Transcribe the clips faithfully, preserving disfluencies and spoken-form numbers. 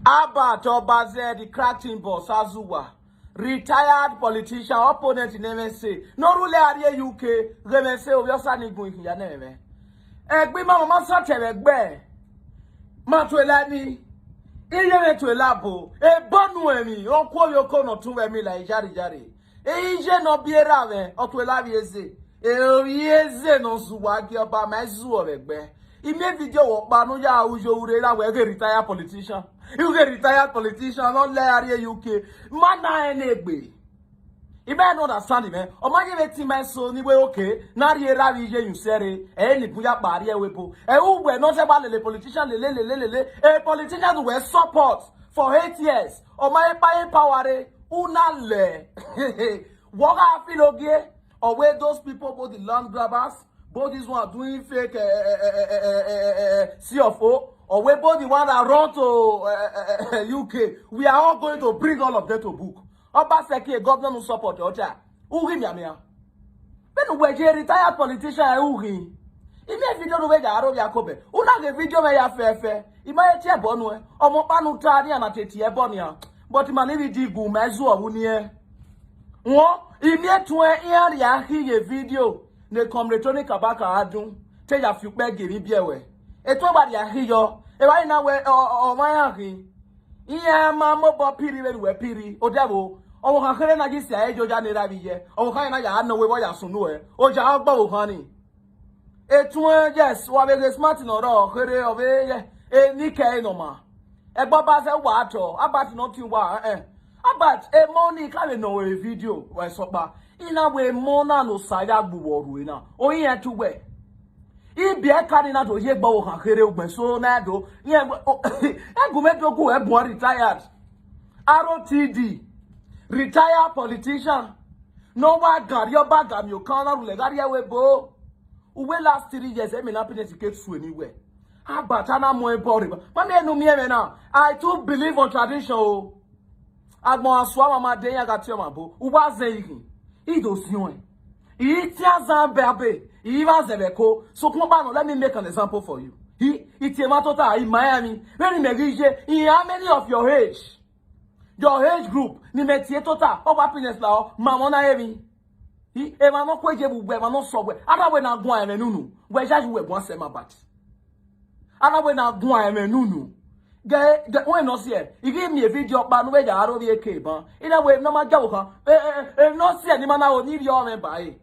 Albert Obaze, the cracking boss, Azuwa, retired politician, opponent in M S A. No rule area U K, M S A, Obiosani Gun, Ikiya, Neme. Egbe ma mama sa tebe gbe. Ma to elani. Iye me to elabo. E bonu emi. Okwo yo ko no tun we mi la ijari jari. E ije no bi era we. O to elabi eze. E ori eze no zuwa gi oba ma zu ore gbe. Ime video wo pa no ya ujo ure la we ge retire politician. You get retired politician, no le area U K. Man na enegbe. You better not understand him, eh? Or man, you may think my son, you okay. Now you ravi, you say, eh, ni buya barrier we po. Eh, who were not about the politician, le, le, le, le, le, le. A politician who were support for eight years. Or my buying power, eh? Who not le? What I feel okay? Or where those people, both the land grabbers, both this one doing fake, eh, eh, eh, eh, eh, eh, eh, eh, C F O, or where both the one that run to, eh, eh, eh, eh, U K. We are all going to bring all of them to book. Obaseki, a governor who support Ocha. Who him ya mea? When we je retired politician, who him? Ime video no we ja aro ya kobe. Una ge video me ya fefe. Ima e tie bonu e. Omo panu ta ni ana tete e bonu ya. But man, if you dig, me zu owu ni e. Won, imi etu e, iya ri ahi ye video. Ne Comrade Tony Kabaka adun. Te ya fi pe geri bi ewe. Etu e ba ri ahi yo. E ba ina we, o, o, o, ma ya hi. Iya ma mo bo piri we we piri. O de wo. O kan kere na ji si aye jo ja ni ra bi ye. O kan na ya no we bo ya sunu e. O ja gbo o kan ni. Etu e, yes, wa be ge smart no ro, kere o be ye. E ni ke no ma. E gbo ba se wa to, about nothing wa, eh, eh. About e mo ni ka we no we video, we so pa. Ina we mo na no sa ya gbu wo ru ina. O yin e tu we. Ibi e ka ni na do ye gbo o kan kere o gbe so na do. Ye gbo, o, e gu me do gu e bu retired. R O T D. Retired politician. No wa gari o ba gami o kan na ru le gari e we bo. Uwe last three years, emi na happiness ke tu anywhere. Abata na mo e bo re ba. Ma me nu mi eme na. I too believe on tradition o. Agbon asua mama de ya ga ti o ma bo. Uwa ze ihin. I do si on. I ti azan be abe. I va ze be ko. So kun ba no, let me make an example for you. I, i ti e ma tota, i Miami. When i me gi je, in how many of your age? Your age group, ni me ti e tota. O happiness la o. Ma mo na emi. Hi, e ma no kwe je bu gbe, ma no so gbe. Ara we na gun eme nunu. We ja ju we gun se ma bat. Ara we na gun eme nunu. Ge, ge, we no see e. I give me a video pa no we ja aro bi e ke ban. Ina we no ma ja wo kan. E, e, e, no see e ni ma na o ni ri o me ba e.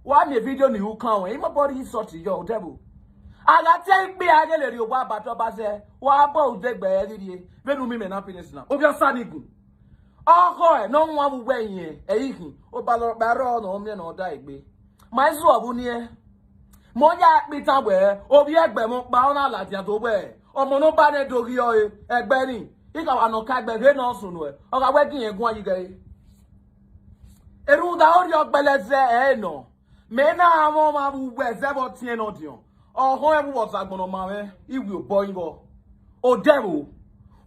Wa me video ni u kan we. Imo body insult yo devil. Ala te gbe agele ri o wa ba to ba se. Wa bo u de gbe ri ri e. Venu mi me na happiness na. Obiosani Gun. Ọkọ ẹ náà wọn wúwẹ yẹn ẹyí hìn ó bá lọ bá rọ ọ̀nà omi ẹ̀nà ọ̀dà ìgbé. Màá sùn ọ̀bù ni ẹ. Mo yá pítà wẹ̀ òbí ẹgbẹ́ mo pa ọ́nà àlàdìyà tó wẹ̀ ọmọ náà bá ní dorí ọ ẹ ẹgbẹ́ ni ìkà wà nà ká ẹgbẹ́ rẹ náà sùn ẹ ọ̀gá wẹ́gì yẹn gún ayé gẹ̀ẹ́. Èrú da ó rí ọgbẹ́lẹ́sẹ̀ ẹ̀ nà mẹ́nà àwọn ọmọ wúwẹ̀ ẹ̀sẹ̀ bọ́ tiẹ̀ náà dìyàn ọ̀hún ẹ̀ wúwọ̀ sàgbọ̀nà màmẹ́ ìwé ò bọ́ yín bọ́. Odero,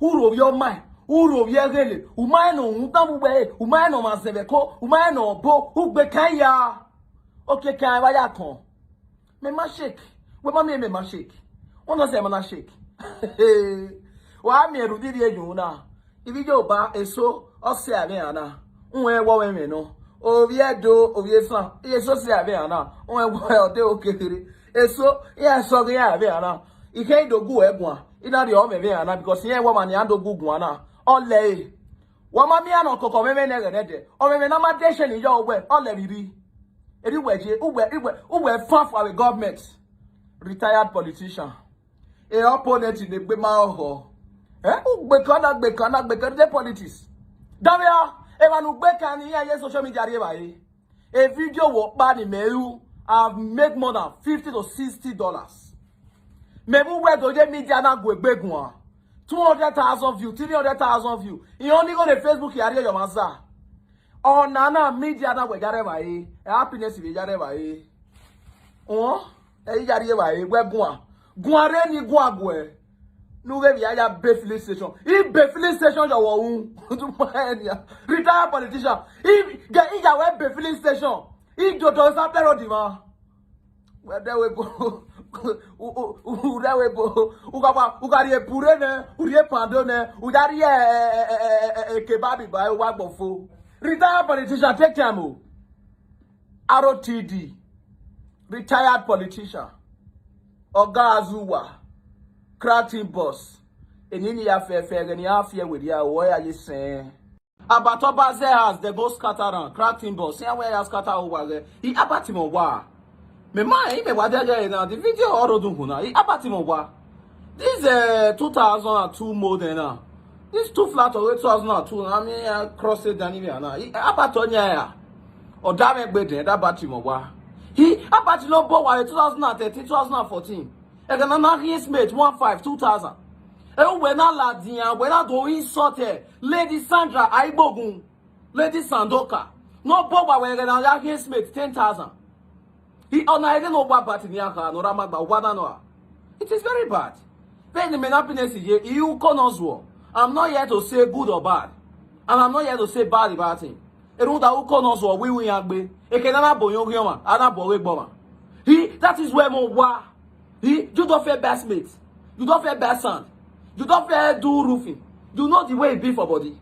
uro yo mai, uro ye gele, umai no unta bube, umai no mazeveko, umai no bo, ugbe kaya. Oke kan waya kan. Me ma shake. We ma me me ma shake. Ono se ma na shake. Wa mi eru diri eju na. Ibi yo ba eso, o se ave ana. Unwe wo we me no. Oviedo, oviesan. Eso se ave ana. Unwe wo o de okekere. Eso, ya so ge ave ana. Ike idogu egwa. Ina ri o me ve ana because ye wo ma ni ando gu gu ana. Ole. Wo ma mi ana koko me me ne gede. O me me na ma de se ni yo we. Ole riri. Eri we je, uwe, uwe, uwe fan for our government. Retired politician. E opponent ni gbe ma oho. Eh? Ugbe kana, gbe kana, gbe kana de politics. Damia, e ma nu gbe kan ni ye social media re ba yi. A video wo pa ni me you have make more than fifty to sixty dollars. Me bu we do je media na gwe gbegun a. Two hundred thousand view, three hundred thousand view. You only go to Facebook ya re your maza. Oh na na media na we jare ba yi. E happiness we jare ba yi. Oh, e jare ba yi we gun a. Gun a re ni gun a gwe. Nu ge bi aya be filling station. I be filling station yo wo un. Tu ma enia. Retired politician. I ge i ya we be filling station. I do do sa pero di ma. We de we go. Urewe bo, ukapa, ukari epure ne, uri epando ne, udari e kebabi ba e wa gbofo. Retired politician, take time o. R O T D, retired politician. Oga Azuwa, cracking boss. Enini ya fefe, ni ya fie weri ya, wo ya ye sen. Abatoba ze has the go scatter and cracking boss. Ya we ya scatter over there. He abati mo wa. Me ma, he me wa there now. The video oro dun huna. He abati mo wa. This uh, two thousand and two model now. This two flat away two thousand and two. I mean, I cross it down here now. He abati onya ya. O da me gbe den, da abati mo wa. He abati no bo wa two thousand and thirteen, two thousand and fourteen. E ga na na his mate one five, two thousand. E we na la diyan, we na do insult e. Lady Sandra Aibogun, Lady Sandoka. No bo wa we ga na ya his mate ten thousand. He ona ege no wa bati ni aka no rama gba wa na no. It is very bad. Then the happiness ye, you call us war. I'm not here to say good or bad. And I'm not here to say bad about him. Erunda uko no so we we agbe. Eke na na boyo gioma, ana bo we gboma. He, that is where mo wa. He, you don't fear best mate. You don't fear best sound. You don't fear do roofing. You know the way it be for body.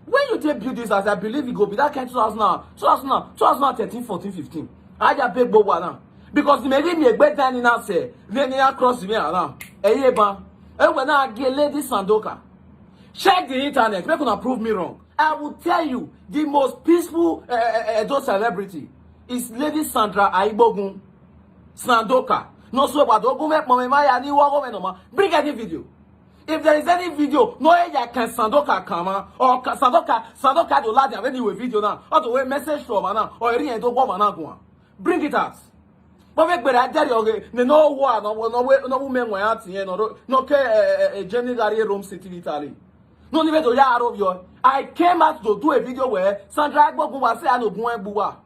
When you take build this as I believe it go be that kind two thousand, two thousand, two thousand thirteen, fourteen, fifteen. I just beg bo wa now. Because the maybe me gbe dani na se, then you cross me around. Eh, yeah, ba. Eh, when I get Lady Sandoka. Check the internet, make una prove me wrong. I will tell you, the most peaceful uh, uh, Edo celebrity is Lady Sandra Aibogun Sandoka. No so what ogun me mama ya ni wo go me no ma. Bring any video. If there is any video, no ya can Sandoka kama or ka, Sandoka Sandoka do ladi any way video now. Or the way message from now or any do go na go. Bring it out. But we gbere adere oge ne no wo no no we no wo me nwa atinye no no ke eh, eh, eh, Jenny Gary Rome City Italy. No ni be to ya aro yo. I came out to do a video where Sandra Agbogun was say I no gun egbuwa.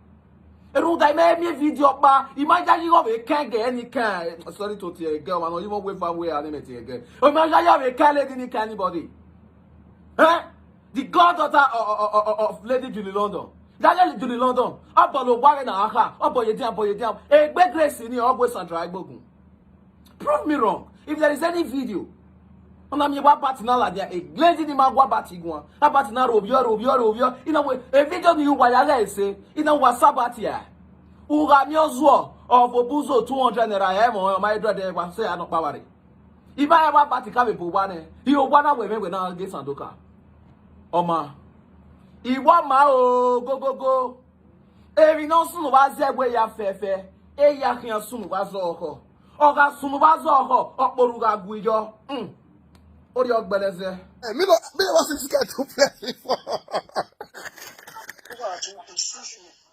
Eru da me me video pa. Imagine you go we can get any kind. Sorry to tear girl, I know you won't wait for way and me tear girl. Imagine you we can let any kind anybody. Eh? The goddaughter of, of, of, of Lady Julie London. That Lady Julie London. Abolo ware na aha. Oboye dia, oboye dia. Egbe Grace ni ogwe Sandra Agbogun. Prove me wrong. If there is any video, ona mi wa bati na la dia. A lady ni ma wa bati gwa. Abati na robio, robio, robio. In a way, a video ni wa ya say. In a WhatsApp bati ya. Uga mi ozuo of obuzo two hundred naira. Eh, mo, my brother, wa say I no power. Iba ya wa bati ka be bo wa ne. He o wa na we me we na ge Sandoka. Oma. Iwa ma o go go go. Eri no sunu wa ze we ya fefe. E ya kian sunu wa zo oko. Oga sunu wa zo oko. Okporu ga guijo. Mm. Ori ogbeleze. Eh, me no, me no want to get to play before.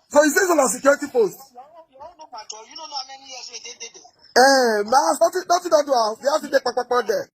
So he says on a security post. You don't know, you don't know how many years we did it. Eh, man, nothing, nothing that do. They have to take papa there.